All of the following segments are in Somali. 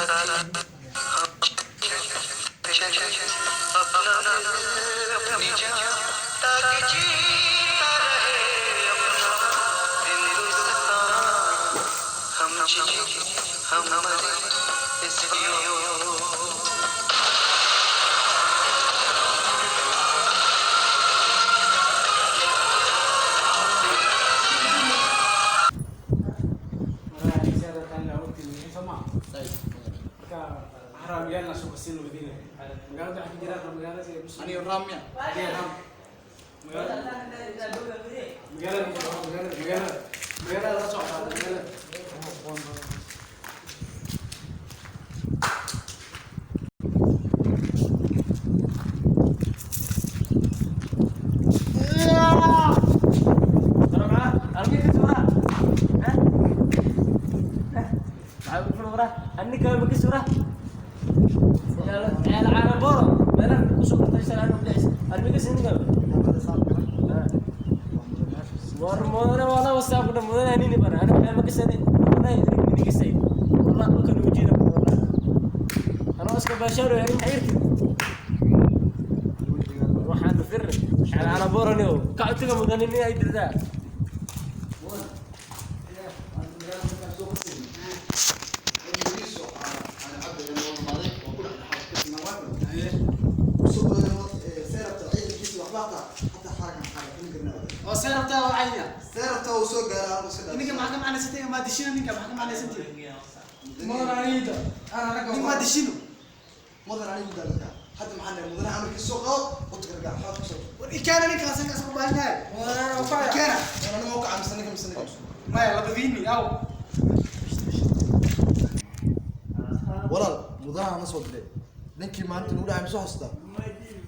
अपना दिल अपनी जान ताकि जीता रहे अपना हिंदुस्तान। हम जिए हम मरे इसकी ओर। Aniga Ramya. Oo seerabtaa waa cayna. Seerabta uu soo gaaraa uu iska Ninka maxaa ka macnaysatay? Ma dishino ninka maxaa ka macnaysatay? Mudan aniida. Nin ma dishino. Mudan anigu dalka. Hadda maxaa leeyahay mudana amarkiisa soo qaado, wad gargaar xaad ku soo. War ikaana ninkaas ninkaas u baahan yahay. Ikaana. Anigu waa ku caamsan ninka mise ninka. Maya labadiini aw. Walaal, mudanaha na soo diray. Ninkii maanta nagu dhacay ma soo xasuustaa?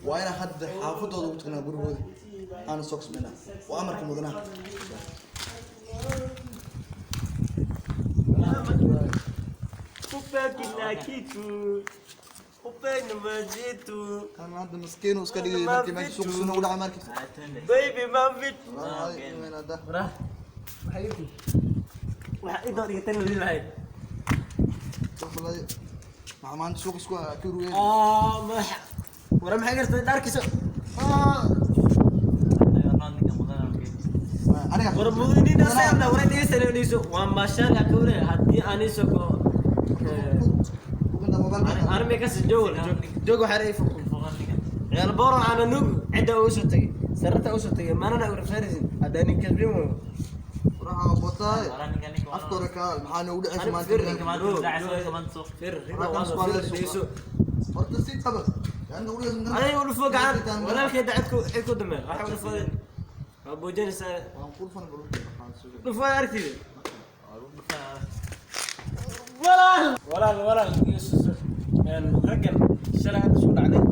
Waa inaan hadda xaafadooda ugu tagnaa gurigooda. Aana soo kasbaynaa. Waa amarka mudanaha. Kan hadda miskiin uu iska dhigay markii meesha suuq suuna ugu dhacay markiisa. Baby, mafit. Walaal, weyn hadda. Waxa inta dhigatan wali lahayd. Maxaa maanta suuq isku ka ruweyn? Ah, madaxa. Wara maxay gartay dharkiisa? Aniga War mudaniina saarna wara dhigaysanayso. Waa maashaan ka wara hadii aan isoo ko armi kas joog joog waxa ay fuq. Reer boro aan nug cida u soo tagay. Sarta u soo tagay manana u rafarisin. Hadaan kasbin waa. Waxaa botaay. Afka hore ka maxaa noogu dhacaysa maanta? Fir riba waa fir dhigayso. Horta si qabas. Yaani ugu dhacaysa. Adiga u dhufo gacan walaalkay dacadku ay ku dameen waxa u dhufo waa buujinaysaa. Waan qurfan bulu. Dhufo aragtida walaal walaal walaal raggan shalay hadda isku dhacday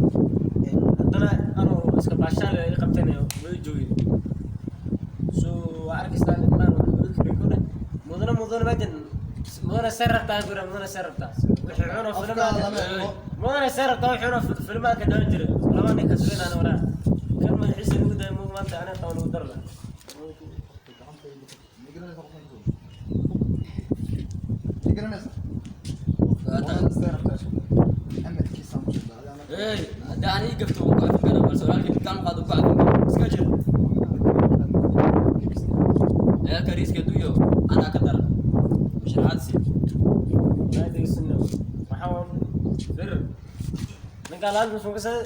haddana anuu iska baashaale ay qabteen way joogeen so waa arkaysaa ilmaan mudana mudana mejan mudana see rabtaa gura mudana see rabtaa wixii cuno filmaanka mudana see rabtaa wixii cuno filmaanka daawan jiray laba nin kasweyn aan waraa kan madaxiisa lagu dayo mug maanta aniga qaban lagu dar lahaa. Hey, haddii aan ii gafto wuu ku cafin karaa, balse walaalkii ninkaan qaado ku cafin karo. Iska jir. Ciyaalka riiska adduunyo anaa ka daran. Musharaxaad sii. Ninka laad muxuu ka saday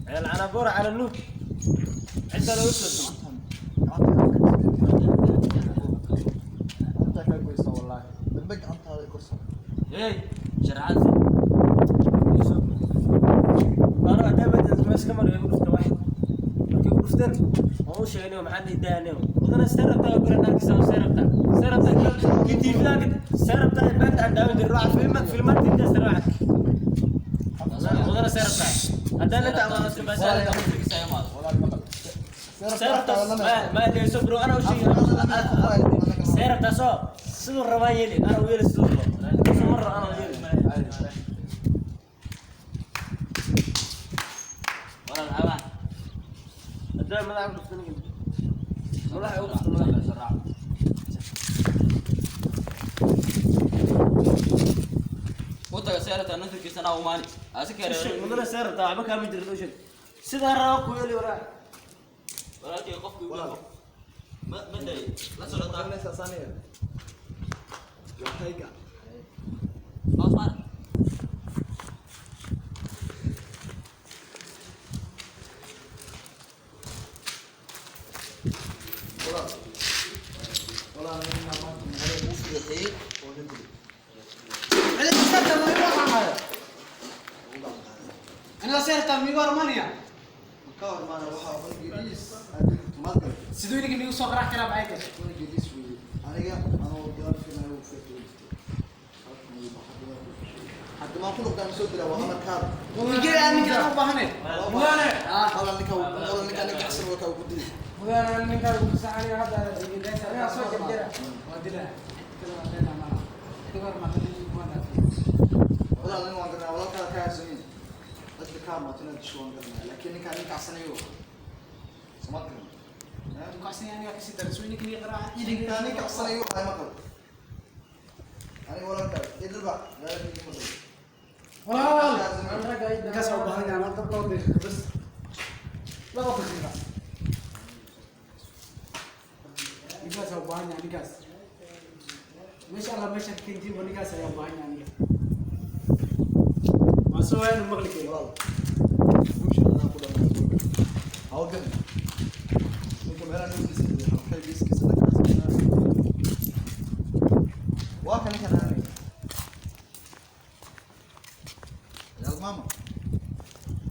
ceel canaboor cala nuug cidda lagu soo Hey, sharaxaad sii. Ano hadaa badda meesha ka maray ugu dhufta wax markii ugu dhufteen waan u sheegnay maxaa dhihi daanay mudana see rabtaa gura dharkiisa see rabtaa see rabtaa kii tiifidaa see rabtaa beenta aan daawan jirin ruuxa filma filmaanta inta see rabtaa mudana see rabtaa haddaan inta ama iska baashaa see rabtaa ma dhegeyso bro ana u sheegay see rabtaa soo siduu rabaa yeeli ana u yeeli siduu rabo soo mar ana u yeeli. Walaal abaan. Haddaan madaxa ku dhuftan madaxa ugu dhufta madaxa. U taga. seerata nasirkiisa anaa umaani asi Sheeg, mudane seerata waxba kaama jirto u sheeg sidaa raba ku yeeli waraa. Walaalkay qofkii ugu Walaal. ma ma day la socotaa. Garanaysaa saaniya waa tayga. Hoos maar. Walaal, walaal, ninkaa maanta magaalada ugu fiixiyey oo na dilay. Aniga seerta miigu armaniya. Ma ka hor maana waxaa cunugii aad dili karto maad galay. Siduu inaga miigu soo qaraac karaa maxay gashay? Cunugii weeye aniga anoo gadaal fiirnayo uu feertay jirtay halkan uu baxay gadaal ku fashay hadda maan ku noqdaan soo dilaa waa amarkaada. Migee aan ninka u baahnayn. Mudane walaal, ninka walaal, ninka ninka xasan waa kaa ku dilay. Mudane, ninkaa ugu saxanaya hadda anigaa soo jarjara. Waa dilaa. Cid kale waa leenahay malaha. Iga hor maata nin waa dhaafay. Walaal, nin waan garanaa walaalkaada kaa haysaniin dadka kaa maato inaad disho waan garanaa, laakiin ninkaa ninka xasanayo samaad garan. Kacsan aniga kasii daray. Soo ninka miigu qaraac. Ninkaa ninka xasanayo ay ma qabo aniga walaalkaada idilba magaalada igama dhow. Walaal, ragga ay Ninkaas waa u baahan yahay maanta 2 daqiiqo bas. 2 daqiiqo. Ninkaas waa u baahan yahay ninkaas. Meesha alla meesha ka keentiin ninkaas ayaa u baahan yahay aniga. Waa soo waaynu maqli karin. Walaal, guusha adaa ku dhammaatay hawl bixin ninka meelaha naftiisa iyo halkay biiskiisa la kala waa kan ninkan aanay yaal maama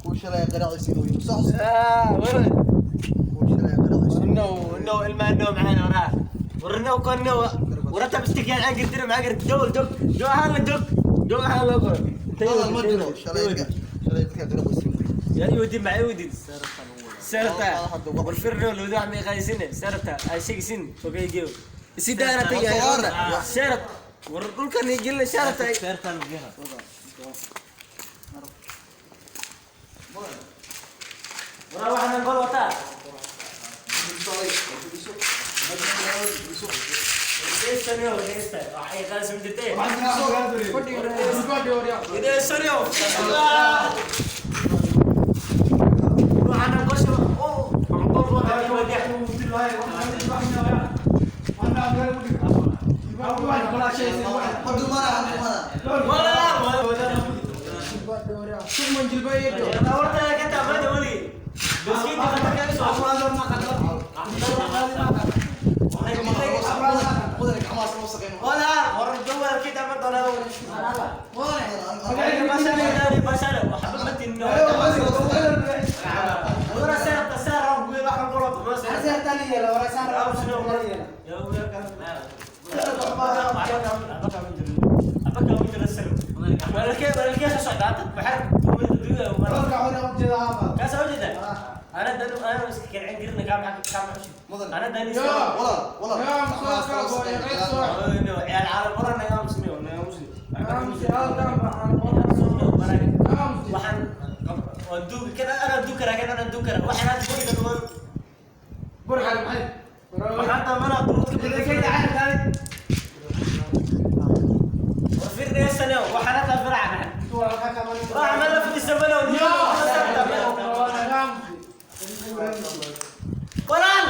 kuu shalay qaraaciisa inuu yimid soo xasuusta kuu shalay qaraaciisa. No, no, ilmaha no maxaan oraa warno konno warata bistikiyaan aan girtira maxaa girt joog joog joog ahaan la joog joog ahaan loo koro. Hadal ma jiro, shalay dadka shalay dadka qaraaciisa. Yaa iwadi maxay iwadid sarta warfirno looda wax may qaysine sarta ay sheegsin sokay geew sidaana tagay sharat war dhulkan igilna sharata sarta lugaha. Waraa waxaan gol wataa. Dhegeysanyo, dhegeysta. Waxay qaasim jirtay. Fadhiga waryaa. Dhegeysanyo. Waxaan gosho oo gol wataa wadiya. Wala wala. Sugman jilba iyo Horta ka taabada wali. Baskiinta khatar kaga soo. Wala, war jawal kita ma doonaa. Bashala, waxba ma tinno. Wara sarta sara ugu wax qolo ma sara. Seerta la yeela, waraa saan rabo la yeela. راح عملنا في السمنه walaal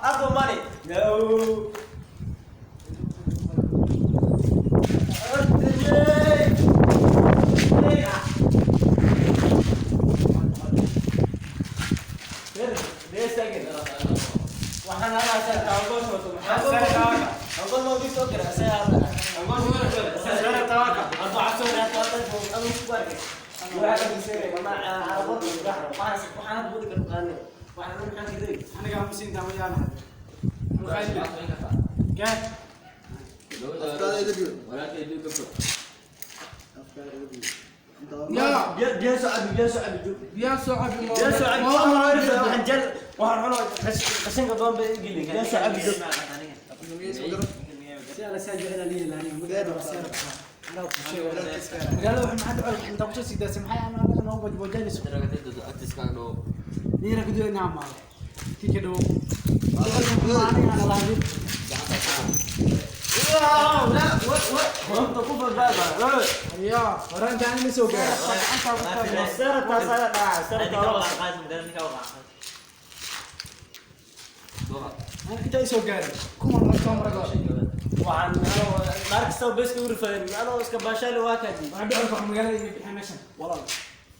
ado mani no. Waxaan Aniga ma siin daawayaana. Gaad. Walaalkay dib ka fog. yaa biyo soo cabi, biyo soo cabi, joog. Biyaa soo cabi. Biyo soo cabi. Waxaan jal waxaan cuno qashinka doon bay igili. Biyo soo cabi, joog. Si alla saa jecel la yeela aniga. Magaalada waa seerta. Anaa ku sheego. Magaalada wax maxaad col inta ku soo siidaasay maxay ama anaga noo bajboojinayso. Niina ku doonaa maal. Kika dhow. Aniga ana lahayn. Horta ku badbaada. Ya, horaan inta aan soo gaaray. Seerta saara dhaca, seerta laba. Inta ay soo gaaray. Kuma la soo marago. Waxaan anoo naar kasta oo beeska u rifayn, anoo iska baashaali waa kaadi. Waxaan dhici kartaa magaalada iyo bixin meeshan. Walaal,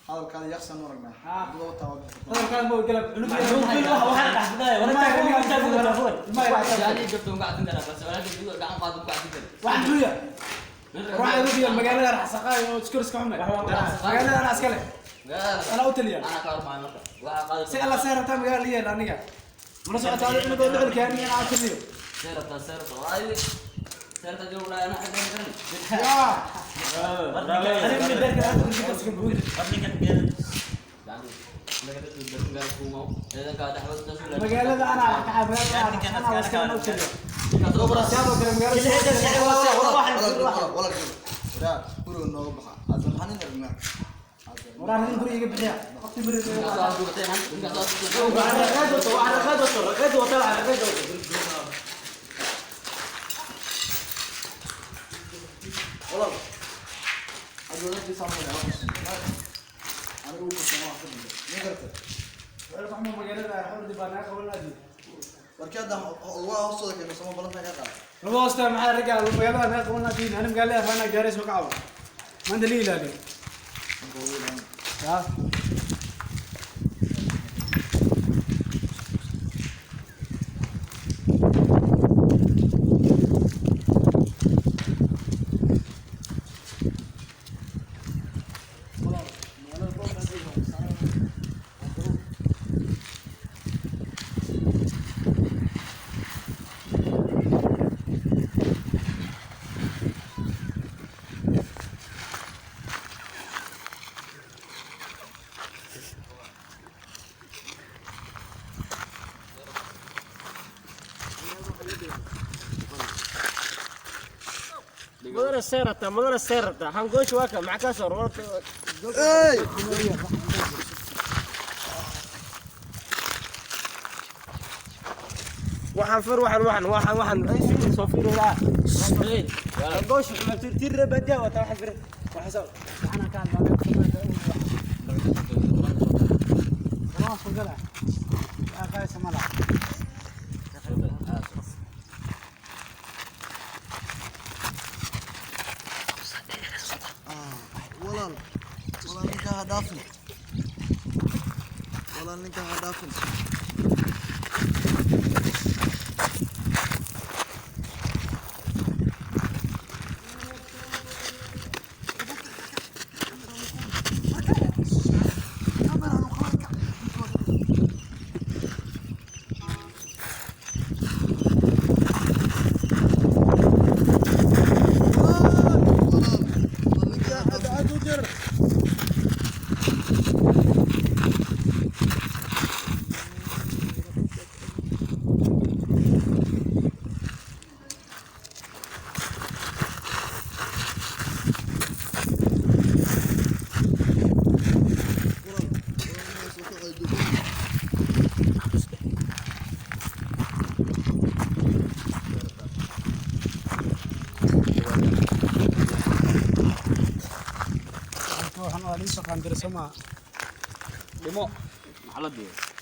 hadalkaada yaqsan u aragnaa. Ah. Laba taaba bixi kartaa. Hadalkaan ma galab. Waxaan dhaxdaay, warta ku tafuun. Haddii ii gafto waan ku cafin karaa, balse walaalkay haddii gacan qaado waan ku cafin karaa. Waxaan duuya. Waxaan ugu diyaa magaalada raxsaqaa oo iskor iska xumay. Magaalada ana iskale. Ana u taliya. Anaa ka hormaayo marka. Waxaa qaadi Si alla see rabtaa magaalada la yeela aniga. Mala socotaa adiga inagoo dhuxulka aniga anaa u taliyo. See rabtaa, see rabtaa. Waa adiga. See rabtaa joog lahaa, anaa xagga ma garanay. Yaa. Aniga mid beerka hadda ku jirta iska buuri. Magaalada anaa ka magaalada anaa iska anaa u taliyo. Siyaabo kale magaalada. Walaal, walaal, waraa guriga nooga baxa. Hadda maxaan in aragnaa? Waraan nin guriga iga bixiya. Waqti beri. Walaal, hadda walaalkiisa aan maleeyo, wax ka anigu u kalsoon wax ka dhintay. Ma garatay? Wuxuu xumay magaalada xordi baa naga qaban lahayd. Warkii hadda lugaha hoostooda keeno sama ballantaa kaa qaada. Laba hoosta maxaa ragga magaalada naga qaban lahayd. Ani magaalada faana gaaray soo kacaw. Maanta la ilaaliyo. Yaa. Mudane seerata, mudane seerata. Hangoosh waa ka maxaa ka soo warta. Ey! Waxaan fir waxaan waxaan waxaan waxaan ay soo soo fiiro laa. Hangoosh ma tir tir badiya wata waxaan fir. Waxa soo. Waxaan ka hadlaa خلاص وقلع. قايسة ملعب. Walaal, walaal, ninkaa ha dhaafin. Walaal, ninkaa ha dhaafin. Waxaan waa liisoo qaandiray soo maaha. Dhimo. Maxaa la diiday?